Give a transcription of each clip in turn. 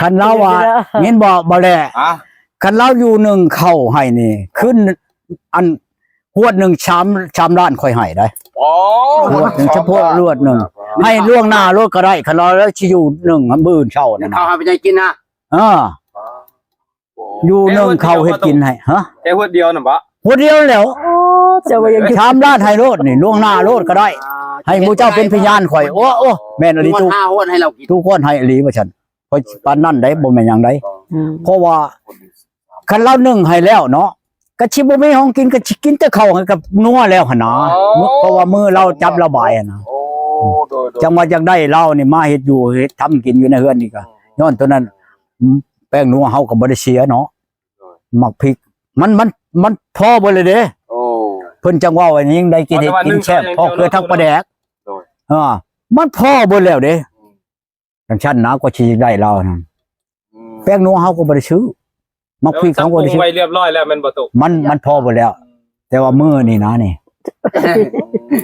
ຄັນລາວວ່າ ຍິນບໍ່ ບໍ່ແລ ອະ ຄັນລາວຢູ່ໜຶ້ງເຂົ້າໃຫ້ນີ້ ຄືອັນ ຮວດໜຶ່ງສາມ ສາມລ້ານຂ້ອຍໃຫ້ໄດ໋. ໂອ້ ຮວດໜຶ່ງ ສາມລ້ານ ສະເພາະຮວດໜຶ່ງ ໃຫ້ລ່ວງໜ້າໂລດກໍໄດ້ ຄັນລາວຊິຢູ່ໜຶ້ງມື້ອື່ນເຊົ້ານັ້ນ ເຂົ້າໃຫ້ໄປໃຫ້ກິນນະ ເອີ ຢູ່ໜຶ້ງເຂົ້າເຮັດກິນໃຫ້ ຮະ ແຕ່ຮວດດຽວນັ້ນບໍ? ຮວດດຽວແລ້ວ ໂອ້ ເຈົ້າວ່າຢາກຢູ່ ສາມລ້ານໃຫ້ໂລດນີ້ ລ່ວງໜ້າໂລດກໍໄດ້ ໃຫ້ໝູ່ເຈົ້າເປັນພະຍານຂ້ອຍ. ໂອ້ ໂອ້ ແມ່ນອີ່ຫຼີ ຕູ້ ຮວດຫ້າຮວດໃຫ້ລາວກິນ ຕູ້ຄວນໃຫ້ອີ່ຫຼີວ່າຊັ້ນ ຂ້ອຍປານນັ້ນໄດ໋ ບໍ່ແມ່ນຫຍັງໄດ໋ ອືມ ເພາະວ່າຄັນລາວໜຶ້ງໃຫ້ແລ້ວເນາະ ກໍຊິບໍ່ມີຂອງກິນ ກໍຊິກິນແຕ່ເຂົ້າກັບນົວແລ້ວຫັ້ນນະ ອໍ ເພາະວ່າມືລາວຈັບລາວບາຍຫັ້ນນະ ໂອ້ ໂດຍໆ ຈັ່ງວ່າຢາກໄດ້ລາວນີ້ມາເຮັດຢູ່ເຮັດທຳກິນຢູ່ໃນເຮືອນນີ້ກໍ ອືມ ຍ້ອນຕົວນັ້ນ ອືມ ແປ້ງນົວເຮົາກໍບໍ່ໄດ້ເສຍເນາະ ໂດຍ ໝາກພິກ ມັນ ມັນ ມັນພໍເບິດແລ້ວເດ້ ໂອ້ ເພິ່ນຈັ່ງເວົ້າວ່າຍັງໄດ້ກິນເຮັດກິນແຊບ ພໍເກືອທັງປາແດກ ໂດຍ ເອີ ມັນພໍເບິດແລ້ວເດ້ ອືມ ຈັ່ງຊັ້ນນະ ກວ່າຊິໄດ້ລາວນັ້ນ ອືມ ແປ້ງນົວເຮົາກໍບໍ່ໄດ້ຊື້ ໝາກພິກເຮົາກໍບໍ່ໄດ້ຊື້ ໄວ້ລຽບຮ້ອຍແລ້ວແມ່ນບໍ່ຕຸ? ມັນ ມັນພໍເບິດແລ້ວ ອືມ ແຕ່ວ່າມື້ນີ້ນະນີ້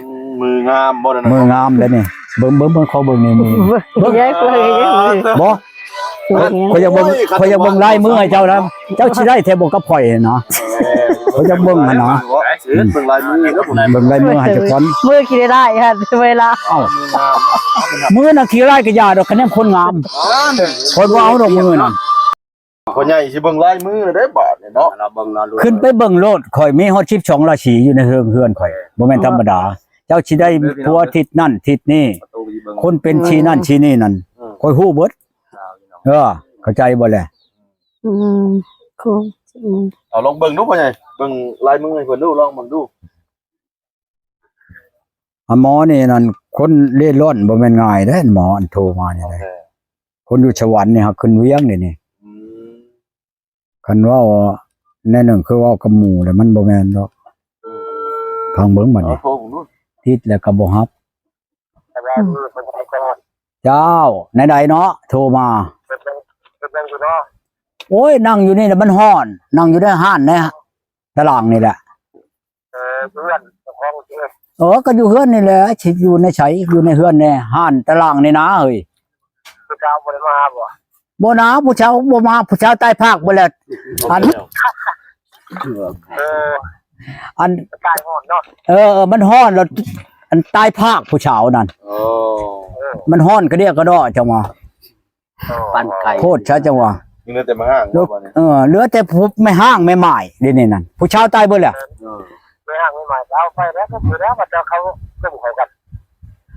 ອືມ ມືງາມບໍ່ນັ້ນ ມືງາມແລ້ວນີ້ ເບິ່ງ ເບິ່ງ ເບິ່ງ ຂໍເບິ່ງນີ້ມື ເບິ່ງ ບໍ່ ຂ້ອຍຢາກເບິ່ງ ຂ້ອຍຢາກເບິ່ງລາຍມືໃຫ້ເຈົ້ານະ ເຈົ້າຊິໄດ້ແທ້ບໍ່ກັບຂ້ອຍນະ ຂ້ອຍຢາກເບິ່ງຫັ້ນນະ ເບິ່ງລາຍມື ເບິ່ງລາຍມືໃຫ້ເຈົ້າກ່ອນ ມືຂີ້ຮ້າຍຫັ້ນເວລາ ເອົ້າ ມືນະຂີ້ຮ້າຍກໍຢ່າດອກ ຄະແນນຄົນງາມ ຂ້ອຍບໍ່ເອົາດອກມືນັ້ນ ພໍ່ໃຫຍ່ຊິເບິ່ງລາຍມືແລ້ວເດ້ບາດນີ້ເນາະ ລາວເບິ່ງລາວ ຂຶ້ນໄປເບິ່ງໂລດ ຂ້ອຍມີຮອດສິບສອງລາສີຢູ່ໃນເຮືອນ ເຮືອນຂ້ອຍ ບໍ່ແມ່ນທຳມະດາ ເຈົ້າຊິໄດ້ຜົວທິດນັ້ນທິດນີ້ ຄົນເປັນທີ່ນັ້ນທີ່ນີ້ນັ້ນ ຂ້ອຍຮູ້ເບິດ ເອີ ເຂົ້າໃຈບໍ່ແລະ? ອືມ ເອົາລອງເບິ່ງດູພໍ່ໃຫຍ່ ເບິ່ງລາຍມືໃຫ້ເພິ່ນດູ ລອງເບິ່ງດູ. ອາ ໝໍນີ້ນັ້ນ ຄົນເລ່ລ່ອນ ບໍ່ແມ່ນງ່າຍເດ້ ໝໍອັນໂທມານີ້ເດ້ ຄົນຢູ່ສະຫວັນນີ້ຫາຂຶ້ນວຽງເດ້ນີ້ ອືມ ຄັນເວົ້າແນວໜຶ່ງ ຄືເວົ້າກັບໝູ່ແລ້ວ ມັນບໍ່ແມ່ນດອກ ອືມ ຟັງເບິ່ງບັດນີ້ ເອົາໂທເບິ່ງດູ ຕິດແລ້ວກໍບໍ່ຮັບ ອືມ ເຈົ້າ ແນວໃດເນາະ ໂທມາ ໂອ້ຍ ນັ່ງຢູ່ນີ້ແຫຼະ ມັນຮ້ອນ ນັ່ງຢູ່ໃນຮ້ານໃນຕະລ່າງນີ້ແຫຼະ ເອີ ເຮືອນເຈົ້າຂອງ ເອີ ກໍຢູ່ເຮືອນນີ້ແຫຼະ ຊິຢູ່ໃນໃສ ຢູ່ໃນເຮືອນໃນຮ້ານຕະລ່າງນີ້ນາເຮີ້ຍ ຜູ້ສາວບໍ່ໄດ້ມາຫາບໍ່? ບໍ່ນາ ຜູ້ສາວບໍ່ມາ ຜູ້ສາວຕາຍພາກເບິດແລ້ວ ອັນ ເອີ ອັນ ຕາຍຮ້ອນເນາະ ເອີ ມັນຮ້ອນແລ້ວ ອັນຕາຍພາກຜູ້ສາວນັ້ນ ໂອ້ ມັນຮ້ອນກະເດຍກະດໍ້ ຈັ່ງວ່າ ປັ່ນໄກ່ ໂພດຊະ ຈັ່ງວ່າ ຍັງເຫຼືອແຕ່ແມ່ຮ້າງບໍ່ບາດນີ້ ເອີ ເຫຼືອແຕ່ແມ່ຮ້າງແມ່ໝ້າຍ ດຽວນີ້ນັ້ນ ຜູ້ສາວຕາຍເບິດແລ້ວ ເອີ ແມ່ຮ້າງແມ່ໝ້າຍເອົາໄປແລ້ວ ກໍຄືແລ້ວ ເຂົາເຈົ້າເຂົ້າກຸ່ມເຂົ້າກັນ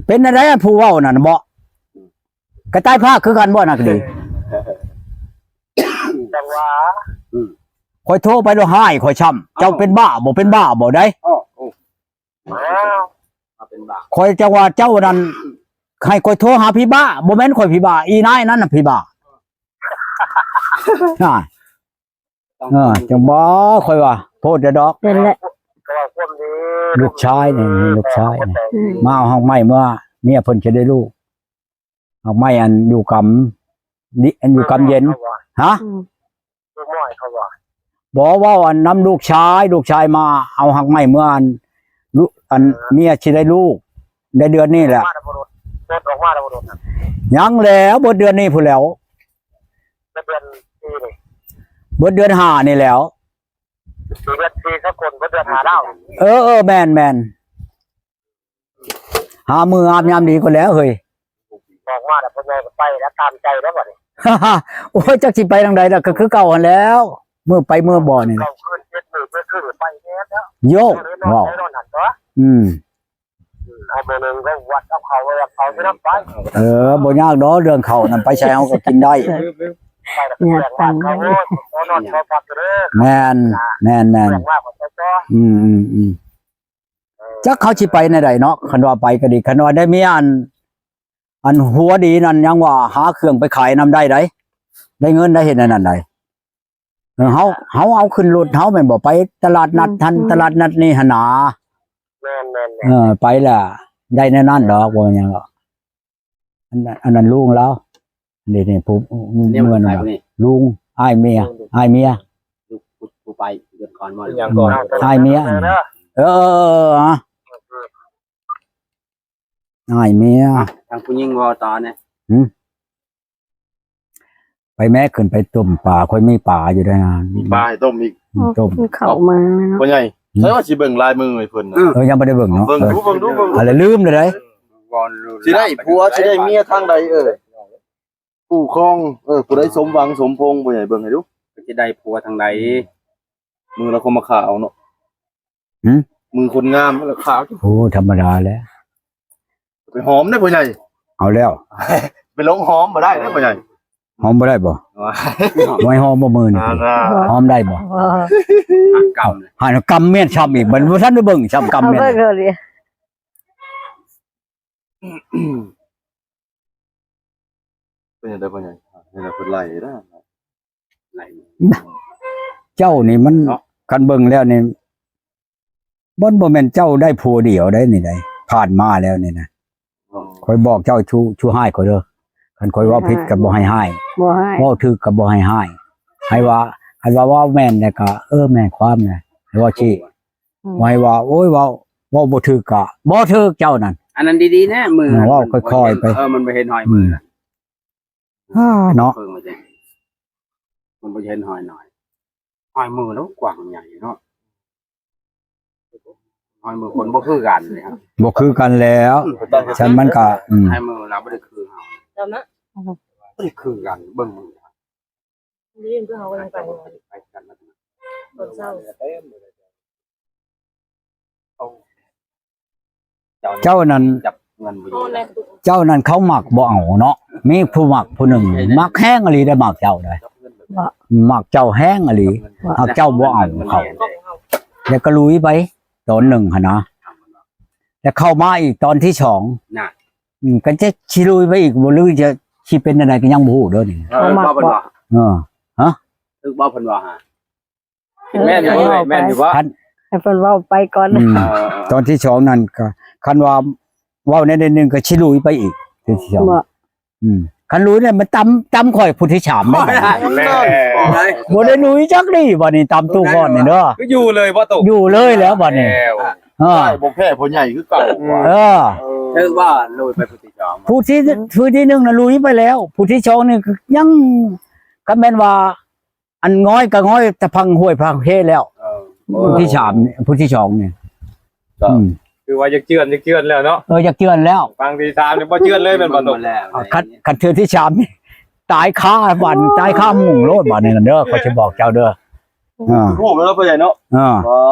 ເປັນອັນໃດອັນຜູ້ເວົ້ານັ້ນເບາະ ກະຕາຍພາກຄືກັນບໍ່ ນັກດີ ຈັ່ງວ່າ ອືມ ຂ້ອຍໂທໄປແລ້ວຮ້າຍຂ້ອຍຊ້ຳ ເຈົ້າເປັນບ້າບໍ່ ເປັນບ້າບໍ່ໃດ ເອີ ເອີ ຂ້ອຍຈັ່ງວ່າເຈົ້ານັ້ນ ໃຫ້ຂ້ອຍໂທຫາຜີບ້າ ບໍ່ແມ່ນຂ້ອຍຜີບ້າ ອີນາຍນັ້ນນະຜີບ້າ ເອີ ຈັ່ງບໍ່ ຂ້ອຍວ່າ ໂພດແຕ່ດອກ ນັ້ນແຫຼະ ລູກຊາຍນີ້ ລູກຊາຍນີ້ ອືມ ມາເອົາຮາກໄມ້ເມືອ ເມຍເພິ່ນຈະໄດ້ລູກ ຮາກໄມ້ອັນຢູ່ກຳ ອັນຢູ່ກຳເຢັນ ຮະ ອືມ ລູກນ້ອຍເຂົາວ່າ ບໍ່ ເວົ້າອັນນຳລູກຊາຍ ລູກຊາຍມາເອົາຮາກໄມ້ເມືອ ອັນ ລູກ ອັນ ເອີ ເມຍຊິໄດ້ລູກ ໄດ້ເດືອນນີ້ແຫຼະ ອອກມາແລ້ວບໍ່? ຍັງແຫຼ້ວ ເບິດເດືອນນີ້ພຸ້ນແຫຼ້ວ ເບິດເດືອນສີ່ນີ້ ເບິດເດືອນຫ້ານີ້ແຫຼ້ວ ເດືອນສີ່ສາກົນ ເບິດເດືອນຫ້າລາວ ເອີ ເອີ ແມ່ນໆ ຫາມື້ງາມຍາມດີກ່ອນແຫຼ້ວເຮີ້ຍ ອອກມາແລ້ວ ພໍ່ໃຫຍ່ກໍໄປແລ້ວ ຕາມໃຈແລ້ວບັດນີ້ ໂອ້ຍ ຈັກຊິໄປທາງໃດລະ ກໍຄືເກົ່າຫັ້ນແຫຼ້ວ ມື້ໄປມື້ບໍ່ນີ້ ເກົ້າຄືນເຈັດມື້ ແປດຄືນໄປແລ້ວ ໂຍ ເວົ້າ ອືມ ເອົາມື້ໜຶ່ງກໍວັດເອົາເຂົ້າ ເອົາເຂົ້າຊິນຳໄປ ເອີ ບໍ່ຍາກດອກ ເລື່ອງເຂົ້ານັ້ນ ໄປໃສເຮົາກໍກິນໄດ້ ແມ່ນ ແມ່ນໆ ອືມໆໆ ຈັກເຂົາຊິໄປແນວໃດເນາະ ຄັນວ່າໄປກໍດີ ຄັນວ່າໄດ້ເມຍອັນ ອັນຫົວດີນັ້ນ ຍັງວ່າຫາເຄື່ອງໄປຂາຍນຳໄດ້ໃດ໋ ໄດ້ເງິນໄດ້ເຮັດອັນນັ້ນໃດ໋ ເອີ ເຮົາ ເຮົາເອົາຂຶ້ນລົດເຮົາແມ່ນບໍ່ ໄປຕະຫຼາດນັດຫັ້ນ ອືມ ຕະຫຼາດນັດນີ້ຫັ້ນນາ ແມ່ນໆໆ ເອີ ໄປລະໄດ້ແນວນັ້ນດອກ ບໍ່ແມ່ນຫຍັງດອກ ອັນ ອັນນັ້ນລຸງລາວ ນີ້ໆ ຜູ້ ແນວ ເມືອນັ້ນ ໃຜຜູ້ນີ້ ລຸງ ອ້າຍເມຍ ອ້າຍເມຍ ຜູ້ ຜູ້ໄປເດືອນກ່ອນບໍ່ ຫຍັງກ່ອນ ອ້າຍເມຍ ເອີ ອ້າຍເມຍ ທາງຜູ້ຍິງເວົ້າຕໍ່ແດ່ ຫືມ? ໄປແມ້ ຂຶ້ນໄປຕົ້ມປາ ຂ້ອຍມີປາຢູ່ໃນນັ້ນ ມີປາໃຫ້ຕົ້ມອີກ ອືມ ຕົ້ມ ກິນເຂົ້າມາເນາະ ພໍ່ໃຫຍ່ ອືມ ໃສ່ວ່າຊິເບິ່ງລາຍມືໃຫ້ເພິ່ນນະ ເອີ ຍັງບໍ່ໄດ້ເບິ່ງເນາະ ເບິ່ງດູ ເອີ ເບິ່ງດູ ເບິ່ງດູ ອັນລະລືມແລ້ວໃດ໋ ຊິໄດ້ຜົວ ຊິໄດ້ເມຍທາງໃດເອີຍ ຄູ່ຄອງ ເອີ ຜູ້ໃດສົມຫວັງສົມພົງ ພໍ່ໃຫຍ່ເບິ່ງໃຫ້ດູ ຊິໄດ້ຜົວທາງໃດ ອືມ ມືລາວຄົມມາຂາວເນາະ ຫືມ ມືຄົນງາມລະຂາວ ໂອ້ ທຳມະດາແຫຼະ ໄປຫອມເດ້ພໍ່ໃຫຍ່ ເອົາແລ້ວ ໄປລົງຫອມບໍ່ໄດ້ເດ້ພໍ່ໃຫຍ່ ຫອມບໍ່ໄດ້ບໍ່ ບໍ່ໃຫ້ຫອມບໍ່ມື້ນີ້ ອ່າ ຫອມໄດ້ບໍ່ ບໍ່ ກຳ ຫາກຳແມ່ນຊ້ຳອີກ ບັດບໍ່ທັນໄດ້ເບິ່ງຊ້ຳ ກຳແມ່ນ ເອົາເບິ່ງເລີຍ ເປັນຈັ່ງໃດພໍ່ໃຫຍ່ ເຫັນແລ້ວເພິ່ນໄລ່ເດ້ ໄລ່ ເຈົ້ານີ້ມັນ ເນາະ ຄັນເບິ່ງແລ້ວນີ້ ມັນບໍ່ແມ່ນເຈົ້າໄດ້ຜົວດຽວໃດນີ້ໃດ ຜ່ານມາແລ້ວນີ້ນະ ອໍ ຂ້ອຍບອກເຈົ້າ ຊູ ຊູຮ້າຍຂ້ອຍເດີ ຄັນຂ້ອຍເວົ້າຜິດກໍບໍ່ໃຫ້ຮ້າຍ ບໍ່ຮ້າຍ ເວົ້າຖືກກໍບໍ່ໃຫ້ຮ້າຍ ໃຫ້ວ່າ ຄັນວ່າເວົ້າແມ່ນແລ້ວກໍ ເອີ ແມ່ນຄວາມນະ ໃຫ້ເວົ້າຊີ້ ອືມ ບໍ່ໃຫ້ວ່າ ໂອ້ຍ ເວົ້າ ເວົ້າບໍ່ຖືກກໍບໍ່ຖືກເຈົ້ານັ້ນ ອັນນັ້ນດີໆນະ ມື ເອີ ເວົ້າຄ່ອຍໆໄປ ເອີ ມັນບໍ່ເຫັນຮອຍມື ອືມ ນະ ອ່າ ເນາະ ເບິ່ງມາຈັ່ງ ມັນບໍ່ເຫັນຮອຍນ້ອຍ ຮອຍມືແລ້ວກວ້າງໃຫຍ່ເນາະ ຮອຍມືຄົນບໍ່ຄືກັນເລີຍ ບໍ່ຄືກັນແລ້ວ ອືມ ຊັ້ນມັນກໍ ອືມ ຮອຍມືລາວບໍ່ໄດ້ຄືເຮົາ ຈຳນະ ບໍ່ໄດ້ຄືກັນ ເບິ່ງມື ໄດ້ຍິນຄືເຮົາກໍຍັງໄປ ໄປກັນ ຕອນເຊົ້າ ເຈົ້ານັ້ນ ເຈົ້ານັ້ນເຂົາມັກບໍ່ເອົາເນາະ ມີຜູ້ມັກຜູ້ໜຶ່ງ ມັກແຮງອີ່ຫຼີໄດ໋ ມັກເຈົ້າໄດ໋ ມັກເຈົ້າແຮງອີ່ຫຼີ ມັກເຈົ້າບໍ່ເອົາເຂົາ ແລ້ວກໍລຸຍໄປຕອນໜຶ່ງຫັ້ນນະ ແລ້ວເຂົ້າມາອີກຕອນທີສອງ ນະ ອືມ ກໍຈະຊິລຸຍໄປອີກບໍ່ ຫຼືຈະຊິເປັນແນວໃດກໍຍັງບໍ່ຮູ້ເດີນີ້ ເອີ ເຂົາມັກບໍ່ ເອີ ຮະ ຖືກບໍ່ເພິ່ນວ່າຫາ ເອີ ແມ່ນຢູ່ ເອີ ແມ່ນຢູ່ບໍ່ ຄັນ ໃຫ້ເພິ່ນເວົ້າໄປກ່ອນ ອືມ ເອີ ຕອນທີສອງນັ້ນກໍ ຄັນວ່າເວົ້າແນວໃດໜຶ່ງກໍຊິລຸຍໄປອີກ ເທື່ອທີສອງ ບໍ່ ອືມ ຄັນລຸຍນີ້ມັນຕຳ ຕຳຂ້ອຍຜູ້ທີສາມເດ້ ແລ້ວ ບໍ່ໄດ້ລຸຍຈັກນີ້ ບັດນີ້ຕຳຕູ້ກ່ອນນີ້ເດີ ຄືຢູ່ເລີຍບໍ່ຕຸ ຢູ່ເລີຍແລ້ວບັດນີ້ ແລ້ວ ເອີ ບໍ່ແພ້ພໍ່ໃຫຍ່ຄືເກົ່າ ເອີ ຖືກວ່າລຸຍໄປຜູ້ທີສອງ ຜູ້ທີ ຜູ້ທີໜຶ່ງນະລຸຍໄປແລ້ວ ຜູ້ທີສອງນີ້ຍັງ ກໍແມ່ນວ່າ ອັນງອຍກໍງອຍແຕ່ຝັ່ງຫ້ວຍຝັ່ງເພແລ້ວ ເອີ ຜູ້ທີສາມນີ້ ຜູ້ທີສອງນີ້ ກໍ ອືມ ຄືວ່າຢາກເຈື່ອນ ຢາກເຈື່ອນແລ້ວເນາະ ເອີ ຢາກເຈື່ອນແລ້ວ ຝັ່ງທີສາມນີ້ບໍ່ເຈື່ອນເລີຍແມ່ນບໍ່ຕຸ ຄັນ ຄັນເທື່ອທີສາມນີ້ຕາຍຄາບ້ານ ຕາຍຄາມຸ້ງໂລດບາດນີ້ນະເດີ ຂ້ອຍຊິບອກເຈົ້າເດີ ອືມ ອ່າ ຮູ້ແລ້ວພໍ່ໃຫຍ່ເນາະ ອ່າ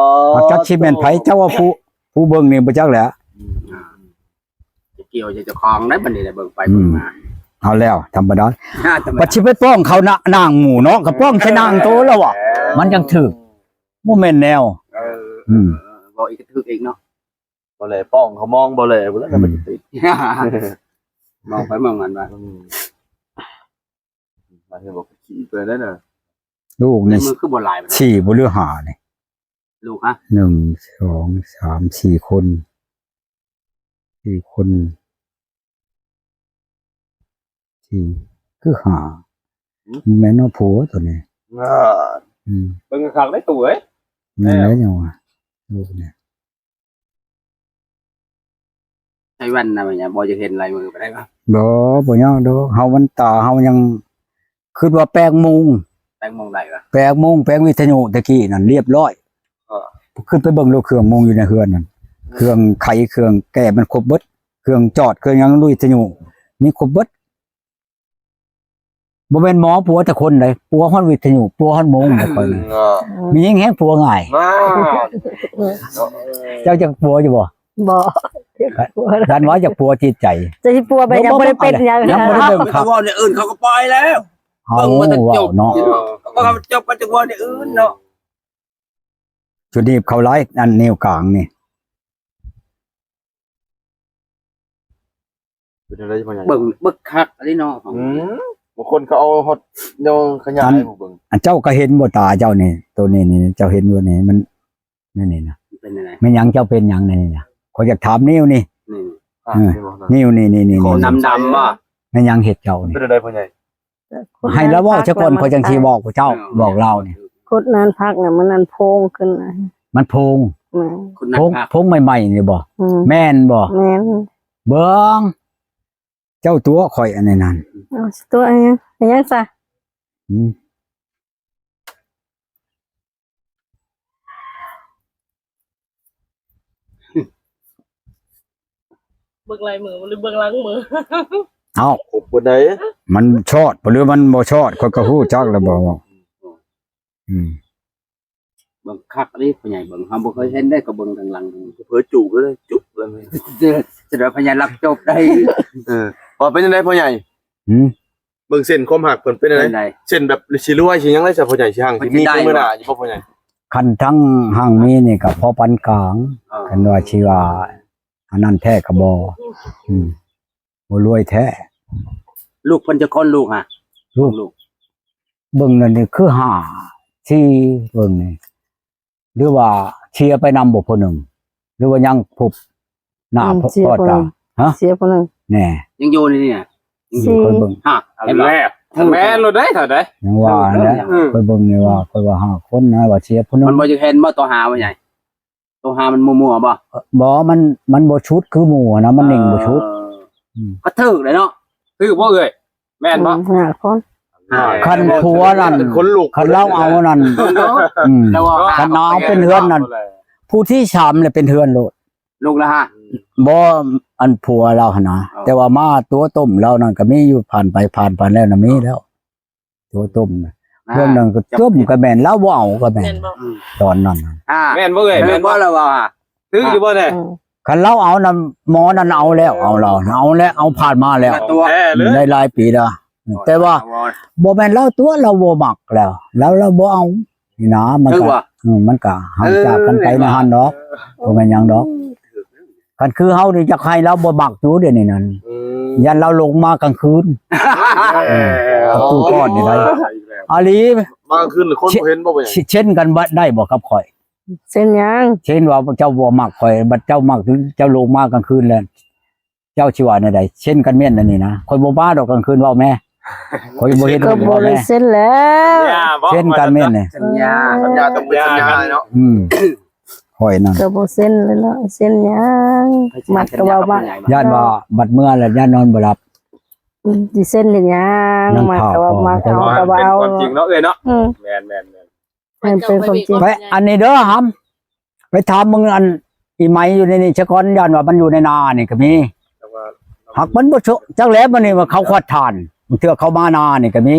ອໍ ຈັກຊິແມ່ນໃຜ ເຈົ້າວ່າຜູ້ ຜູ້ເບິ່ງນີ້ບໍ່ຈັກແຫຼະ ອືມ ຈະກ່ຽວຈະເຈົ້າຂອງໄດ້ບັດນີ້ແຫຼະ ເບິ່ງໄປ ອືມ ເບິ່ງມາ ເອົາແລ້ວ ທຳມະດາ ອ່າ ທຳມະດາ ບັດຊິໄປຟ້ອງເຂົານະ ນາງໝູ່ເນາະ ກໍຟ້ອງໃສ່ນາງໂຕແລ້ວວະ ເອີ ມັນຈັ່ງຖືກ ບໍ່ແມ່ນແນວ ເອີ ອືມ ເວົ້າອີກກໍຖືກອີກເນາະ ບໍ່ແລປ້ອງເຂົາມອງບໍ່ແລພຸ້ນແຫຼະ ອືມ ມັນຈະຕິດ ມອງໄປມອງມັນວ່າ ອືມ ມາເຫັນບໍ່ ຂີ້ເພິ່ນໄດ້ນະ ລູກນີ້ ໃນມືຄືບໍ່ຫຼາຍປານໃດ ສີ່ບໍ່ ຫຼືຫ້ານີ້ ລູກ ຮະ ໜຶ່ງ ສອງ ສາມ ສີ່ຄົນ ສີ່ຄົນ ສີ່ ຄືຫ້າ ຫືມ ແມ່ນເນາະ ຜົວຕົວນີ້ ອ່າ ອືມ ເບິ່ງຄັກໆໄດ໋ຕູ້ເອີຍ ແມ່ນແລ້ວຫຍັງວະ ລູກນີ້ ໃຊ້ແວ່ນນະ ບໍ່ຢາກເຫັນລາຍມືປານໃດວະ ບໍ່ ບໍ່ຍາກດອກ ເຮົາມັນຕາເຮົາຍັງ ຄິດວ່າແປງມຸງ ແປງມຸງໄດ້ວະ ແປງມຸງ ແປງວິທະຍຸແຕ່ກີ້ນັ້ນລຽບຮ້ອຍ ເອີ ຂຶ້ນໄປເບິ່ງໂລດ ເຄື່ອງມຸງຢູ່ໃນເຮືອນນັ້ນ ເຄື່ອງໄຂ ເຄື່ອງແກ້ ມັນຄົບເບິດ ເຄື່ອງຈອດ ເຄື່ອງຫຍັງ ວິທະຍຸ ມີຄົບເບິດ ບໍ່ແມ່ນໝໍປົວແຕ່ຄົນໃດ ປົວຮອດວິທະຍຸ ປົວຮອດມຸງ ແບບຂ້ອຍນີ້ ເອີ ມີຍິງແຮງປົວງ່າຍ ອ່າ ເຈົ້າຈັກປົວຢູ່ບໍ່? ບໍ່ ຢ້ານວ່າຢາກປົວຈິດໃຈ ຈະຊິປົວໄປ ບໍ່ ຍັງບໍ່ໄດ້ເປັນຫຍັງ ຍັງບໍ່ໄດ້ເບິ່ງຄັກ ເວົ້າແນວອື່ນເຂົາກໍປ່ອຍແລ້ວ ເອົາ ເບິ່ງບໍ່ທັນຈົບເນາະ ເຂົາກໍຈົບກໍຈະເວົ້າແນວອື່ນເນາະ ຈຸດນີ້ເຂົາຫຼາຍ ອັນນິ້ວກາງນີ້ ເປັນຈັ່ງໃດພໍ່ໃຫຍ່? ເບິ່ງ ເບິ່ງຄັກອີ່ຫຼີເນາະ ອືມ ບາງຄົນເຂົາເອົາຮອດແນວຂະຫຍາຍໃຫ້ເບິ່ງ ອັນເຈົ້າກໍເຫັນບໍ່ ຕາເຈົ້ານີ້ ໂຕນີ້ນີ້ ເຈົ້າເຫັນບໍ່ນີ້ ມັນ ນີ້ນະ ເປັນຈັ່ງໃດ? ແມ່ນຫຍັງ ເຈົ້າເປັນຫຍັງນີ້ນະ? ຂ້ອຍຢາກຖາມນິ້ວນີ້ ນີ້ ເອີ ນິ້ວນີ້ ນີ້ ນີ້ ຂອງດຳໆບໍ່? ແມ່ນຫຍັງເຮັດເຈົ້ານີ້? ເປັນຈັ່ງໃດພໍ່ໃຫຍ່? ໃຫ້ລາວເວົ້າຊະກ່ອນ ຂ້ອຍຈັ່ງຊິບອກເຈົ້າ ບອກລາວນີ້ ກົດນັ້ນພັກນະ ມັນອັນໂພງຂຶ້ນນະ ມັນໂພງ ແມ່ນ ໂພງ ໂພງໃໝ່ໆນີ້ບໍ່? ອືມ ແມ່ນບໍ່? ແມ່ນ ເບິ່ງ ເຈົ້າຕົວະຂ້ອຍອັນນີ້ນັ້ນ ເອົາຕົວະຫຍັງ? ຫຍັງຊະ? ອືມ ເບິ່ງລາຍມື ຫຼືເບິ່ງຫຼັງມື? ເອົ້າ ຄົບບໍ່ໄດ້ ມັນຊອດ ຫຼືມັນບໍ່ຊອດ ຂ້ອຍກໍຮູ້ຈັກແລ້ວບໍ່. ອືມ ເບິ່ງຄັກເດ້ພໍ່ໃຫຍ່ ເບິ່ງ ເຮົາບໍ່ເຄີຍເຫັນເດ້ ກໍເບິ່ງທາງຫຼັງ ເຜີຈຸເລີຍ ຈຸເລີຍ ຈະໄດ້ພໍ່ໃຫຍ່ລັກຈົບໄດ້. ເອີ ວ່າເປັນຈັ່ງໃດພໍ່ໃຫຍ່? ຫືມ? ເບິ່ງເສັ້ນຄວາມຮັກເພິ່ນເປັນຈັ່ງໃດ? ເປັນໃດ? ເສັ້ນແບບຊິລວຍຊິຫຍັງໄດ້ຊະພໍ່ໃຫຍ່ ຊິຮັ່ງຊິມີຄືມື້ໜ້າຢູ່ບໍ່ພໍ່ໃຫຍ່? ຄັນທັງຮັ່ງມີນີ້ກໍພໍປານກາງ ເອີ ຄັນວ່າຊິວ່າອັນນັ້ນແທ້ກໍບໍ່ ອືມ ບໍ່ລວຍແທ້. ລູກເພິ່ນຈັກຄົນລູກຫະ? ລູກ ລູກ ເບິ່ງນັ້ນນີ້ຄືຫ້າ ສີ່ ເບິ່ງນີ້ ຫຼືວ່າເສຍໄປນຳບໍ່ຜູ້ໜຶ່ງ ຫຼືວ່າຍັງພົບໜ້າ ອືມ ພໍ່ ເສຍຜູ້ໜຶ່ງ ຕາ ຮະ? ເສຍຜູ້ໜຶ່ງ ແນ່ ຍັງຢູ່ໃນນີ້ນະ ຍັງຢູ່ ຂ້ອຍເບິ່ງ ຮະ ເຫັນບໍ່? ແມ່ນໂລດເດ້ ເທົ່າໃດ ຍັງວ່າແຫຼະ ອືມ ຂ້ອຍເບິ່ງນີ້ວ່າ ຂ້ອຍວ່າຫ້າຄົນນະ ວ່າເສຍຜູ້ໜຶ່ງ ມັນບໍ່ຢາກເຫັນບໍ່ ໂຕຫ້າວ່າໃຫຍ່? ໂຕຫ້າມັນມົວໆບໍ່? ບໍ່ ມັນ ມັນບໍ່ຊຸດຄືໝູ່ນະ ມັນເໜັງບໍ່ຊຸດ ເອີ ອືມ ກໍຖືກແຫຼະເນາະ ຖືກບໍ່ເອື້ອຍ? ແມ່ນບໍ່? ອືມ ຫ້າຄົນ ຄັນຜົວນັ້ນ ເປັນຄົນລູກ ຄັນລາວເອົານັ້ນ ເນາະ ອືມ ຄັນເອົາເປັນເຮືອນນັ້ນ ຜູ້ທີສາມແຫຼະເປັນເຮືອນໂລດ ລູກລະຫະ ບໍ່ ອັນຜົວລາວຫັ້ນນະ ເອີ ແຕ່ວ່າມາຕົວຕົ້ມລາວນັ້ນກໍມີຢູ່ ຜ່ານໄປຜ່ານ ຜ່ານແລ້ວນະ ມີແລ້ວ ຕົວຕົ້ມນະ ອ່າ ເລື່ອງນັ້ນກໍຕົ້ມກໍແມ່ນ ລາວບໍ່ເອົາກໍແມ່ນ ແມ່ນບໍ່? ອືມ ຕອນນັ້ນນະ ອ່າ ແມ່ນບໍ່ເອື້ອຍ? ແມ່ນບໍ່ລາວເວົ້າຫະ? ຖືກຢູ່ບໍ່ແດ່? ອືມ ຄັນລາວເອົານຳໝໍນັ້ນເອົາແລ້ວ ເອົາລາວ ເອົາແລ້ວ ເອົາຜ່ານມາແລ້ວ ແທ້ເລີຍ ໄດ້ຫຼາຍປີແລ້ວ ແຕ່ວ່າບໍ່ແມ່ນລາວຕົວະ ລາວບໍ່ມັກແລ້ວ ລາວ ລາວບໍ່ເອົານີ້ນະ ມັນກໍ ເອີ ມັນກໍຫ່າງຈາກກັນໄປໃນຫັ້ນດອກ ບໍ່ແມ່ນຫຍັງດອກ. ຄັນຄືເຮົານີ້ຢາກໃຫ້ລາວບໍ່ມັກຢູ່ດຽວນີ້ນັ້ນ ອືມ ຢ້ານລາວລົງມາກາງຄືນ ເອີ ປະຕູກ້ອນນີ້ໄດ໋ ອາຫຼີ ມາກາງຄືນຄົນບໍ່ເຫັນບໍ່ ເຊັນກັນໄດ້ບໍ່ກັບຂ້ອຍ? ເຊັນຫຍັງ? ເຊັ່ນວ່າເຈົ້າບໍ່ມັກຂ້ອຍ ບັດເຈົ້າມັກ ເຈົ້າລົງມາກາງຄືນແລ້ວ ເຈົ້າຊິວ່າແນວໃດ? ເຊັນກັນແມ່ນອັນນີ້ນະ ຂ້ອຍບໍ່ມາດອກກາງຄືນ ເວົ້າແມ້ ຂ້ອຍບໍ່ເຫັນ ກໍບໍ່ໄດ້ເຊັນແລ້ວ ເຊັນກັນແມ່ນນີ້ ສັນຍາ ສັນຍາຕ້ອງເປັນສັນຍາເນາະ ອືມ ຂ້ອຍນັ້ນ ກໍບໍ່ເຊັນແລ້ວເນາະ ເຊັນຫຍັງ ມັກກໍເວົ້າມາ ຢ້ານວ່າບັດເມື່ອແລ້ວຢ້ານນອນບໍ່ຫຼັບ ອືມ ຊິເຊັນເຮັດຫຍັງ ມັກກໍເວົ້າ ມັກເອົາກໍບໍ່ເອົາ ເປັນຄວາມຈິງເນາະເອື້ອຍເນາະ ອືມ ແມ່ນໆໆ ໃຫ້ເປັນຄວາມຈິງ ໄປ ອັນນີ້ເດີຫຳ ໄປຖາມເບິ່ງອັນອີໄໝຢູ່ໃນນີ້ຊະກ່ອນ ຢ້ານວ່າມັນຢູ່ໃນນານີ້ກໍມີ ຫາກມັນບໍ່ໂຊະ ຈັກແຫຼະ ບັດນີ້ວ່າເຂົາຂອດຖ່ານ ບາງເທື່ອເຂົາມານານີ້ກໍມີ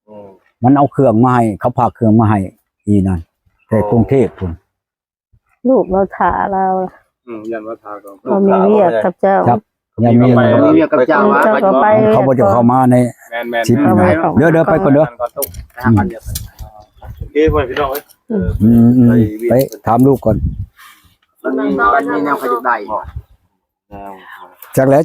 ອືມ ມັນເອົາເຄື່ອງມາໃຫ້ ເຂົາພາເຄື່ອງມາໃຫ້ອີນັ້ນ ແຕ່ ໂອ້ ກຸງເທບພຸ້ນ ລູກລາວຖ້າລາວ ອືມ ຢ້ານວ່າຖ້າກໍ ເຂົາມີວຽກກັບເຈົ້າ ຈັກ ຍັງມີ ເຂົາມີວຽກກັບເຈົ້າ ເຈົ້າກໍໄປ ເຂົາບໍ່ຈະເຂົ້າມາໃນ ແມ່ນໆ ສິບນີ້ນະ ເດີໆ ໄປກ່ອນເດີ ໂອເຄ ພໍ່ແມ່ພີ່ນ້ອງເອີຍ ອືມ ໄປຖາມລູກກ່ອນ ມັນມີ ມັນມີແນວເຂົາຢາກໄດ້ ຈັກແຫຼະ